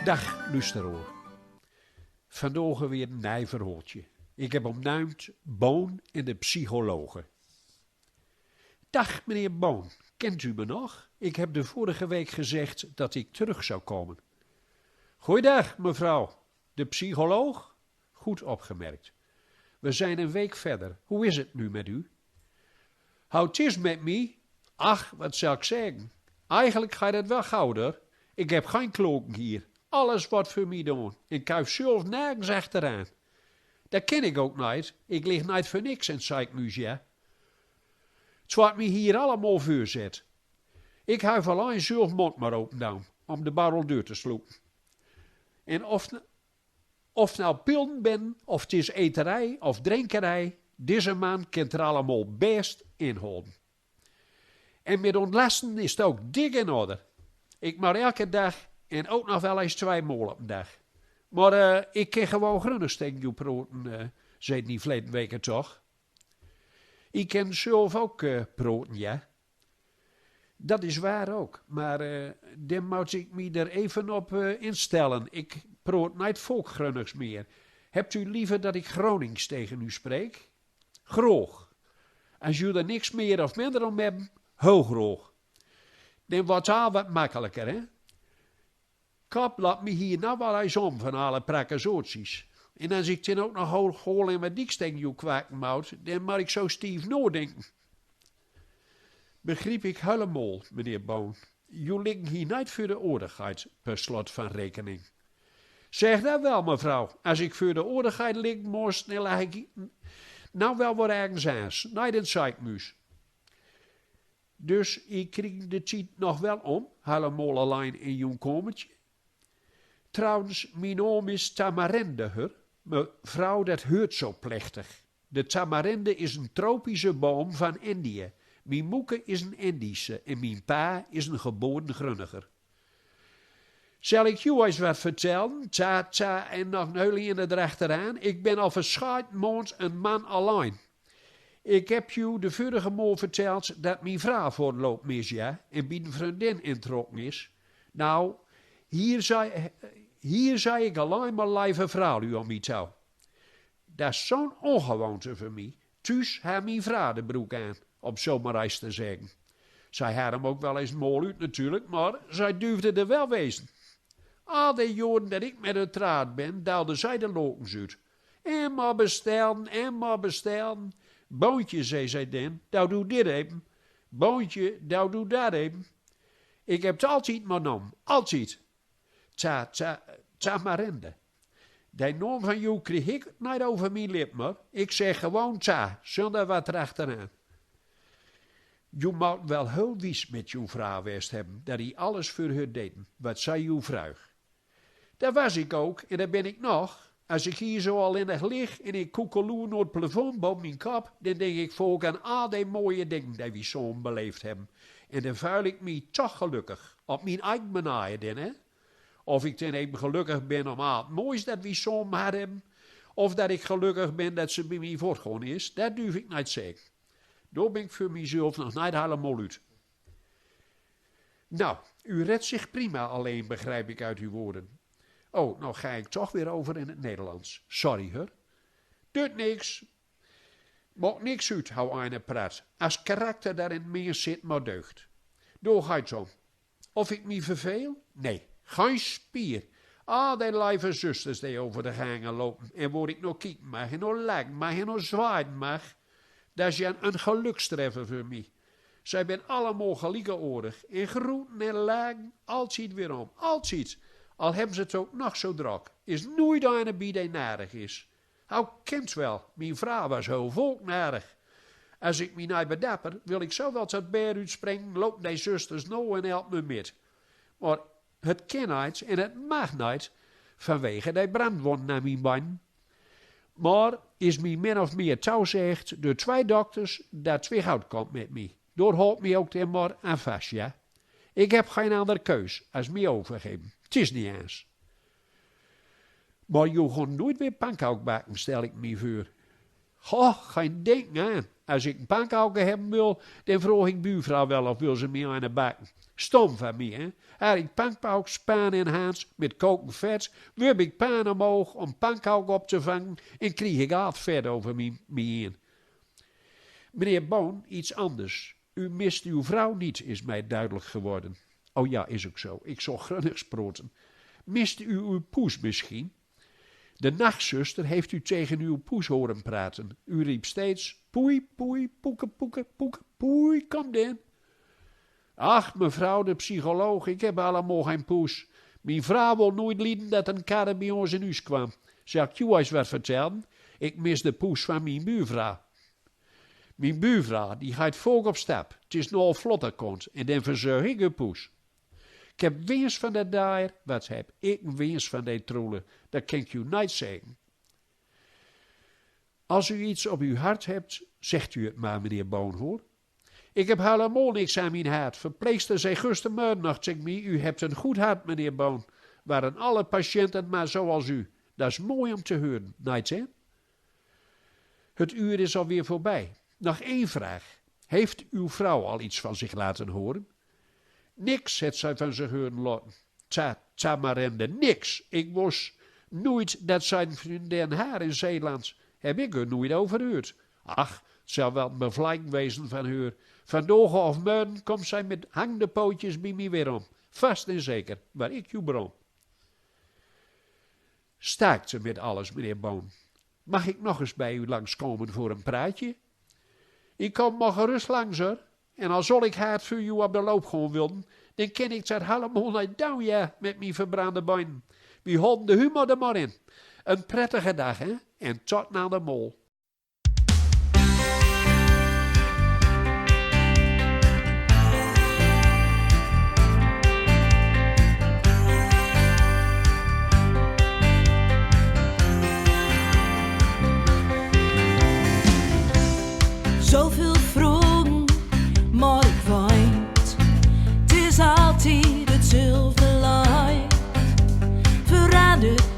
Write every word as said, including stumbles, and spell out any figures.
Dag, lusteroor. Vandaag weer een nij verhaaltje. Ik heb hem naamd Boon en de psychologe. Dag, meneer Boon. Kent u me nog? Ik heb de vorige week gezegd dat ik terug zou komen. Goeiedag, mevrouw. De psycholoog? Goed opgemerkt. We zijn een week verder. Hoe is het nu met u? How 't is met mie? Ach, wat zal ik zeggen? Eigenlijk gaat het wel gauw, hoor. Ik heb geen kloken hier. Alles wordt voor mij gedaan. Ik kuif zelf nergens achteraan. Dat ken ik ook niet. Ik lig niet voor niks in het ziekenhuis, ja. Het wordt mij hier allemaal voorzet. Ik huif alleen zelf mond maar open dan, om de barrel door te sloepen. En of, of nou pillen ben, of het is eterij, of drinkerij, deze man kent er allemaal best inhouden. En met ontlasten is het ook dik in orde. Ik maar elke dag en ook nog wel eens twee maal op een dag. Maar eh, ik kan gewoon Gronings tegen u praten, eh, zei die verleden weken toch? Ik kan zelf ook eh, praten, ja. Dat is waar ook, maar eh, dan moet ik me er even op eh, instellen. Ik praat niet volk Gronings meer. Hebt u liever dat ik Gronings tegen u spreek? Graag. Als u er niks meer of minder om hebben, heel graag. Dan wordt het al wat makkelijker, hè? Kop, laat me hier nou wel eens om van alle prakkezoortjes. En als ik dan ook nog hoog hol en wat diks tegen u kwaken moet, dan moet ik zo stief nadenken. Begrijp ik helemaal, meneer Boon. U liggen hier niet voor de aardigheid, per slot van rekening. Zeg dat wel, mevrouw. Als ik voor de aardigheid liggen moest, dan lag ik nou wel wat ergens anders. Niet in het ziekenhuis. Dus ik kring de tijd nog wel om, helemaal alleen in uw kamertje. Trouwens, mijn naam is Tamarende, hoor. Mevrouw, dat heurt zo plechtig. De tamarinde is een tropische boom van Indië. Mijn moeke is een Indische en mijn pa is een geboren Gronninger. Zal ik u eens wat vertellen? Tja, tja, en nog een hele ene erachteraan. Ik ben al verschaid maand een man alleen. Ik heb u de vorige maal verteld dat mijn vrouw voortloopt mis, ja, en bij een vriendin introkken is. Nou, hier zei, hier zei ik alleen maar lieve vrouw u aan mij toe. Dat is zo'n ongewoonte voor mij. Thuis had mijn vrouw de broek aan, om zo maar eens te zeggen. Zij had hem ook wel eens mal uit natuurlijk, maar zij durfde er wel wezen. Al die jaren dat ik met haar getrouwd ben, daalde zij de lakens uit. En maar bestellen, en maar bestellen. Boontje, zei zij dan, doe doe dit even. Boontje, doe doe dat even. Ik heb het altijd maar nam, altijd. Tja, tja, tja, Marende. Dien naam van jou kreeg ik niet over mijn lip, maar ik zeg gewoon tja, zonder wat erachteraan. Je moet wel heel wies met je vrouw geweest hebben, dat hij alles voor haar deed, wat zij jou vroeg. Dat was ik ook en dat ben ik nog. Als ik hier zo alleen nog lig en ik koekeloer naar het plafond boven mijn kop, dan denk ik vaak aan al die mooie dingen die we samen beleefd hebben. En dan voel ik me toch gelukkig. Op mijn eigen manier dan, hè. Of ik dan even gelukkig ben om al het moois dat we samen hadden hebben, of dat ik gelukkig ben dat ze bij mij voortgegaan is, dat durf ik niet zeggen. Daar ben ik voor mezelf nog niet helemaal uit. Nou, u redt zich prima alleen, begrijp ik uit uw woorden. Oh, nou ga ik toch weer over in het Nederlands. Sorry, hoor. Duurt niks. Maakt niks uit, how eine praat. Als karakter dat in mien zit maar deugd. Doe gaat zo. Of ik mij verveel? Nee, geen spier. Al die lieve zusters die over de gangen lopen en waar ik naar kieken mag en naar lachen mag en naar zwaaien mag, dat is een gelukstreffer voor mij. Zij ben allemaal gelieke oordig en groeten en lachen, altijd weer om, altijd. Al hebben ze het ook nog zo druk, is nooit eine bij die narig is. How kent wel, mijn vrouw was heel volk narig. Als ik mij niet bedapper, wil ik zo wel tot bed uitspringen, lopen die zusters nou en helpen me met. Maar het kan niet en het mag niet, vanwege die brandwonden aan mijn been. Maar is mij min of meer toegezegd door twee dokters dat het weer goed komt met mij. Daar houd ik mij ook dan maar aan vast, ja. Ik heb geen andere keus als mij overgeven. Het is niet eens. Maar je gaat nooit weer pankook bakken, stel ik mij voor. Ho, gein dinken aan. As ik 'n pankhauke hebben wil, dan vroog ik buurvrouw wel of wil ze mie eine bakken. Stom van mie, hè? Har ik pankhaukspan in hans met koken vet, wurp ik pan omhoog om pankhauke op te vangen en kreeg ik al 't vet over mie, mie heen. Meneer Boon, iets anders. U mist uw vrouw niet, is mij duidelijk geworden. O ja, is ook zo. Ik zal gronnig sproten. Mist u uw poes misschien? De nachtzuster heeft u tegen uw poes horen praten. U riep steeds: "Poei, poei, poeke, poeke, poeke, poei, kom dan." Ach, mevrouw de psycholoog, ik heb allemaal geen poes. Mijn vrouw wil nooit lieden dat een kat bij ons in huis kwam. Zal ik u eens wat vertellen? Ik mis de poes van mijn buurvrouw. Mijn buurvrouw, die gaat volk op stap. Het is nogal vlot, dat komt. En dan verzorg ik uw poes. Ik heb winst van de daaier, wat heb ik een winst van de troelen. Dat kan ik u niet zeggen. Als u iets op uw hart hebt, zegt u het maar, meneer Boon, hoor. Ik heb helemaal niks aan mijn hart. Verpleegster zei gistermorgen nog tegen mij: "U hebt een goed hart, meneer Boon. Waren alle patiënten maar zoals u." Dat is mooi om te horen, niet, hè? Het uur is alweer voorbij. Nog één vraag. Heeft uw vrouw al iets van zich laten horen? Niks het zij van zich horen laten. Tja, tja, Marende, niks. Ik wos nooit dat zijn vriendin haar in Zeeland. Heb ik er nooit over gehoord. Ach, het zal wel een bevlieking wezen van haar. Vandaag of morgen komt zij met hangende pootjes bij mij weer om. Vast en zeker, waar ik uw bron. Sterkte met alles, meneer Boon. Mag ik nog eens bij u langskomen voor een praatje? Ik kom maar gerust langs, hoor. En al zal ik hard voor u op de loop gaan willen, dan kan ik dat helemaal niet doen, ja, met mijn verbrande benen. Wie houden de humor er maar in. Een prettige dag, hè? En tot na de mol. Zoveel vraogen, maar ik weet, 't is altied hetzelfde leed. Verandert